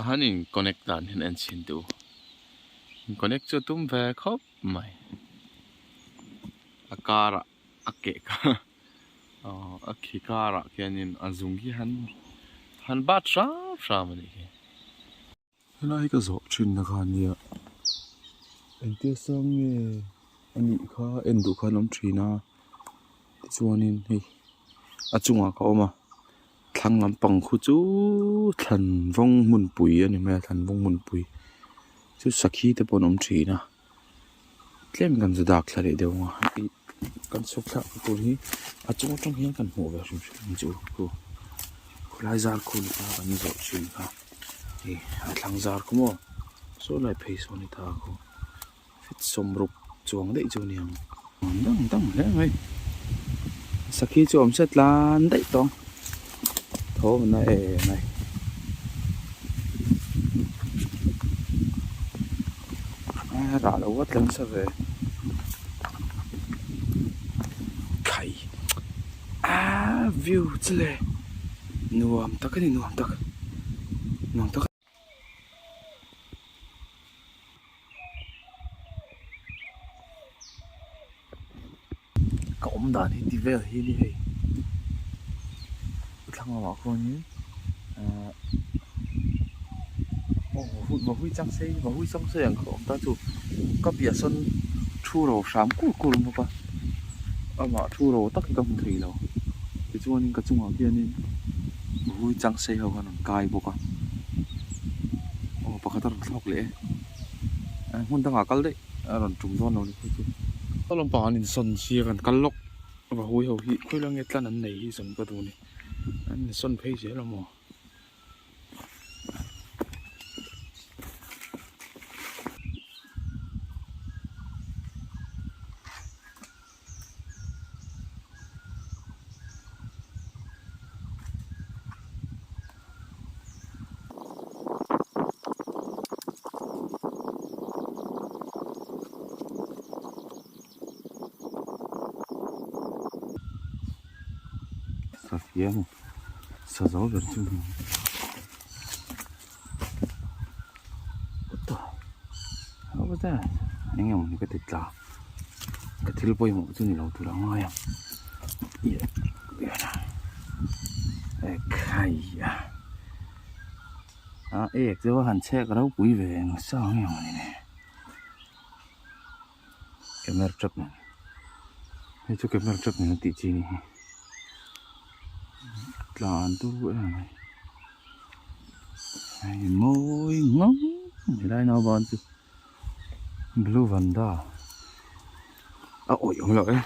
han in connect dan hian en chhin teh u in connect chu a tum ve khawp mai a karah a keh kha aw a khi karah khianin a zung hi han han bat hram hram a nih hi. Helai hi ka zawh thin na kha ania engtia sang nge a nih kha en duh khan awm thin a tichuanin hei a chungah ka awm a thlang lampang khu chu thlan vawng hmunpui a ni mai a thlan vawng hmunpui chu sakhi te pawh an awm thin a. Tlem kan zu dak thla leh deuh ang a ih kan chhuk thlak na tur hi a chung atang hian kan hmuh ve hrim hrim ang chu khu khawlai zar khu ni ta kan zawrh thin kha ih a thlang zar khu maw saw lai phei saw ni ta khu feet sawmruk chuang daih chu a ni ang dang dang hle mai sakhi chu a awm se tlan daih tawh ang thaw na em mai. A rah lo vat lang sa ve khai a view chu le nuam tak a ni nuam tak nuam tak ka awm dan hi ti vel hi a ni hei thlang lamah khuanin ahh aw vahui chang sei vahui chang sei ang kha a awm ta chu ka piah sawn thu ro hram kur kur a awm bawk a amah thu ro tak hi ka hmu thei lo tichuanin ka chungah khianin vahui chang sei ho khan an kai bawk a aw pakhat a rawn thlawk leh e hmun dangah kal daih. A rawn tum dawn lo ni phei chu. Saw lampang an insawn si a kan kal lawk vahui ho hi khawi lai nge tlan an nei hi zawn ka duh a ni an insawn phei zel a maw. Safia maw sa zo ber chu ni eng emaw ni ka ti tla ka thil pawimawh chu ni lo tur a ngai ang. A ek chu han chhek ropui ve eng sang nge maw ni le camera trap nen hei chu camera trap nen a tih chi a ni hi tlan tur em mai hei mawi ngam helai nauban chu blue vanda a awih awm loh e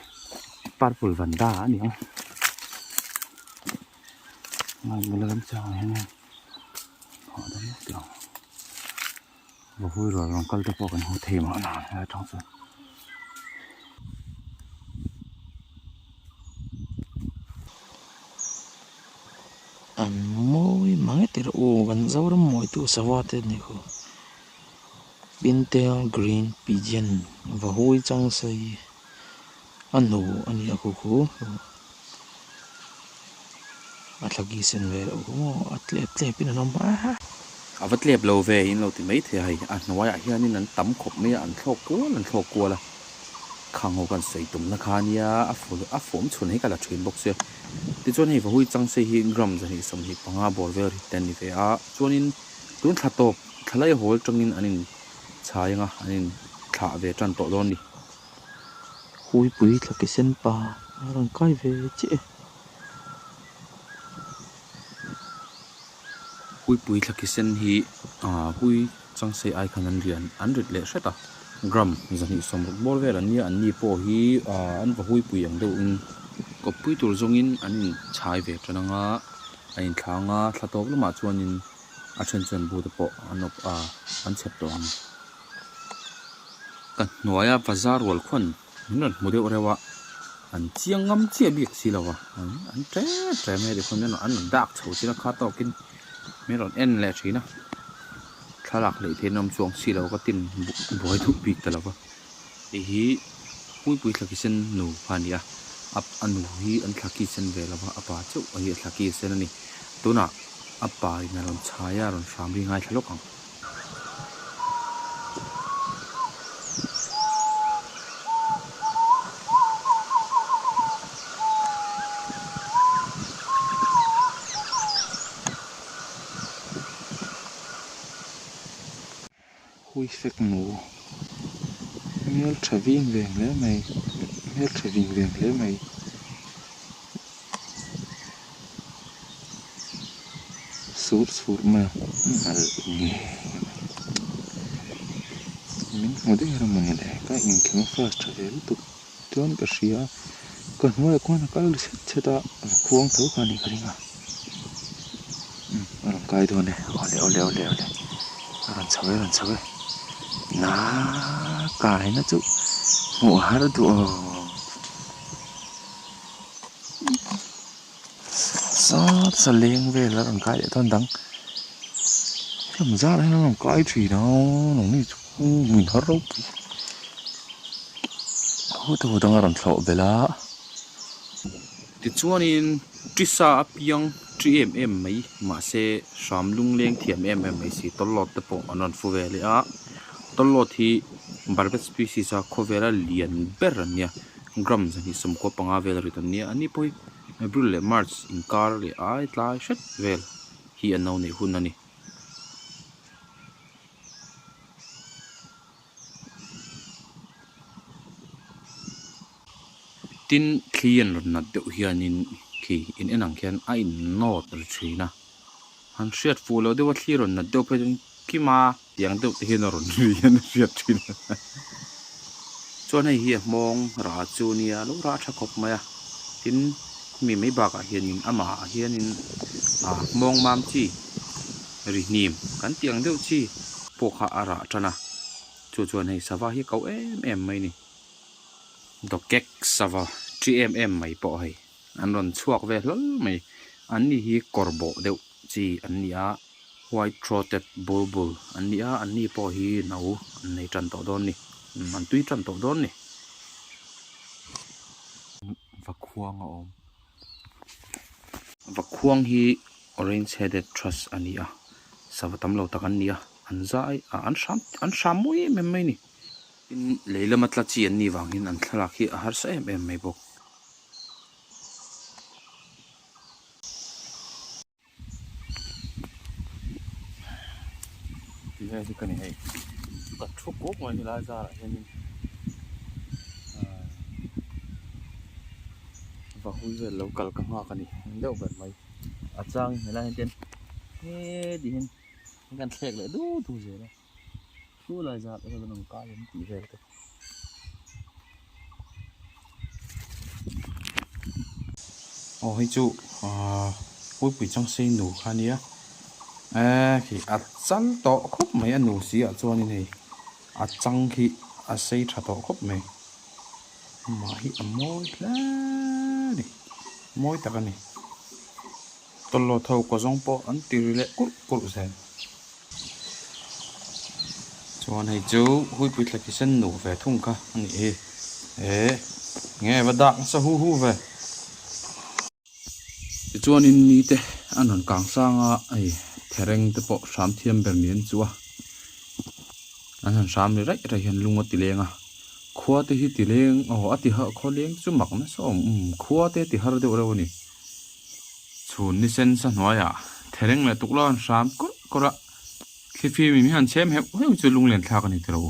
purple vanda a ni ang ngaimawh la lam chang ah hian hahdam vak teh ang vahui rual rawn kal te pawh kan hmu thei mahna helai atang chuan. An mawi mang e tirh u kan Zoram mawitu sava te ni khaw. Pintail green pigeon vahui chang sei a nu a ni a khu khu a thla ki sen ve loh khu maw a tlep tlep in an awm a. A va tlep lo ve in lo ti mai thei a hei a hnuaiah hianin an tam khawp mai a an thlawk kual an thlawk kual a khang ho kan sawi tumna kha ania a ful a fawm chhun hi ka la thin bawk sia tichuan hei vahui chang sei hi gram 225 bawr vel hi te an ni ve a chuanin tun thla tawp Thlalai hawl tangin an in chhai anga an in thlah ve tan tawh dawn ni. Huipui thla ke sen pa a rawn kai ve chiah e. Huipui thla ke sen hi hui changsei ai khan an rian an rit leh hret a, gram 260 bawr vel an nia, an ni pawh hi an va huipui ang deuhin kawppui tur zawngin an in chhai ve tan anga an in thla anga thla tawp lamah chuanin. A then chuan bu te pawh an awp a an chhep tawh ang. Ka hnuaia bazar rual khuan min rawn hmu deuh reuh a, an chiang ngam chiah bik si lo va, an ṭe ṭe mai a tikhuan min rawn an rawn dak chho thin a kha tawkin min rawn en leh thin a, thlalak leh theih an awm chuang si lo ka tin buai duh bik ta lo va, hei hi Puipui thla ki sen nu kha a ni a, a nu hi an thla ki sen ve lo va, a pa chauh hi a thla ki sen a ni tunah. A pa in a rawn chhai a, a rawn hram ri ngaithla lawk ang. Hui fek nu hmel tha ving veng hle mai hmel tha ving veng hle mai. Sur sur mai a nalh ngei mai min hmu der emawni le ka in camouflage tha ve lutuk chuan ka hria a ka hnuaiah khuan a kal chhet chhet a va khuang tho kha a nih ka ring a umm a rawn kai dawn e awle awle awle awle a rawn chho e a rawn chho e naa kaina chu hmuh har duh aw. Sat sa leng vel a rawn kai leh dawn dang hemi zar hian an rawn kai thin a nangni chu min har ropui ho te ho dang a rawn thlawh belh a. Tichuanin tisa a piang ṭi em em mai mahse hram lungleng thiam em em mai si tawlhawt te pawh an rawn fu ve leh a tawlhawt hi barbet species a khawvela lian ber an nia. Gram zahnih sawmkua panga vel a rit an nia. Ani pawh hi April leh March inkar leh ai tlai hret vel hi an lo neih hun a ni. Tin, thli an rawn nat deuh hianin khi in en ang khian a innawt ri thin a. Han hriat fuh loh deuh a thli rawn nat deuh phei chuan kima tiang deuh te hian a rawn ri hian a hriat thin a. Chuan hei hi a hmawng rah chu nia lo rah tha khawp mai a, tin mi mai bakah hianin amah ah hianin ah hmawng mam chi ri hnim kan tih ang deuh chi pawh kha a rah tan a, chu chuan hei sava hi a ko em em mai a ni. Dawkek sava chi em em mai pawh hei. An rawn chhuak ve hlawl mai. An ni hi kawr bawh deuh chi an ni a, white throated bulbul an ni a, an ni pawh hi no an nei tan tawh dawn ni, an tui tan tawh dawn ni. Vakhuang a awm. Vakhuang hi orange headed thrush a ni a, sava tam lo tak an ni a, an zai a, an hram an hram mawi em em mai ni. Tin, lei lama tla chi an nih vangin an thlalak hi a harsa em em mai bawk. Ti vel hi ka ni hei ka thu kawp mai helai zarah hianin va hui vel lo kal ka nghak a ni deuh ber mai a chang helai hian ten heti hian kan thlek leh du du zel a thu lai zat erawh chuan an kai an tih vel te. Aw hei chu ahh puipui changsei nu kha ania eee khi a chal tawh khawp mai a nu si ah chuanin hei a chang khi a sei tha tawh khawp mai amah hi a mawi hle a ni mawi tak a ni tawlhawt ho kaw zawng pawh an ti ri leh kurh kurh zel. Chuan hei chu huipui thla khi sen nuh ve thung kha a nih hi eh nge va dak nasa hu hu ve. Tichuanin ni te an rawn kang sang a hei thereng te pawh hram thiam ber ni an chu a an han hram ri raih raih hian lung a ti leng a khua te hi ti leng aw a ti har khaw leng chu mak nasa awm umm khua te a ti har deuh reuh a ni. Chhun ni sen sa hnuaiah thereng leh tuklo an hram kawrh kawrh a, thlifim in hian chhem heuh heuh chu lunglen thlak a ni tiro.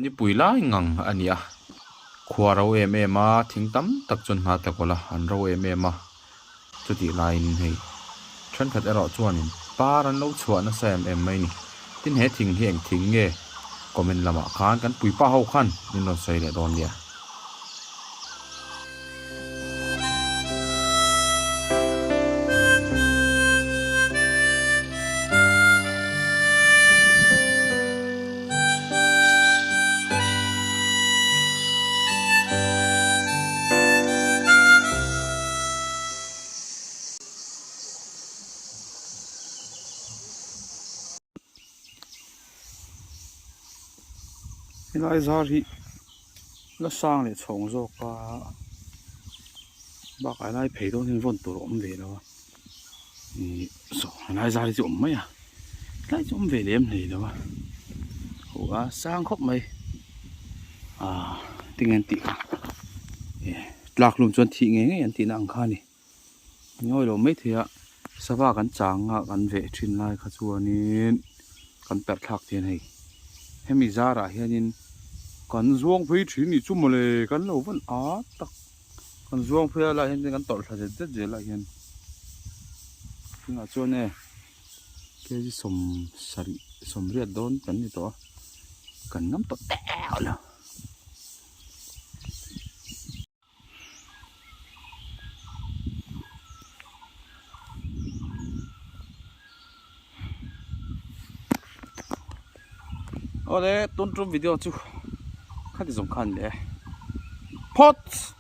Nipui lai ngang a ni a, khua ro em em a, thing tam tak chuan hna tla kawlh a, an ro em em a, chutih laiin hei thenkhat erawh chuanin par an lo chhuah nasa em em mai ni. Tin he thing hi eng thing nge comment lamah khan kan puipa ho khan min rawn sawi leh dawn nia. Helai zar hi la sang leh chhawng zawk a bakah helai phei dawn hian vawn tur a awm ve lo a. Ih saw helai zai chu awm mai a tlai chu awm ve lem hlei lo a ho a sang khawp mai ah tinge an tih kha eh tlak hlum chuan thih ngei ngei an tihna ang kha a ni ngawi lo mai thei a sava kan chang a kan veh thin lai kha chuanin kan perh thlak te hian hei hemi zarah hianin kan zuang phei thin nih chu mawle kan lo van at tak. Kan zuang phei a lai hian kan tawlh thla zet zet zel ah hian tunah chuan e kg 70 80 dawn kan ni tawh a kan ngam tawh teuh lo. Awle tun tum video chu khati zawng khan leh phawt.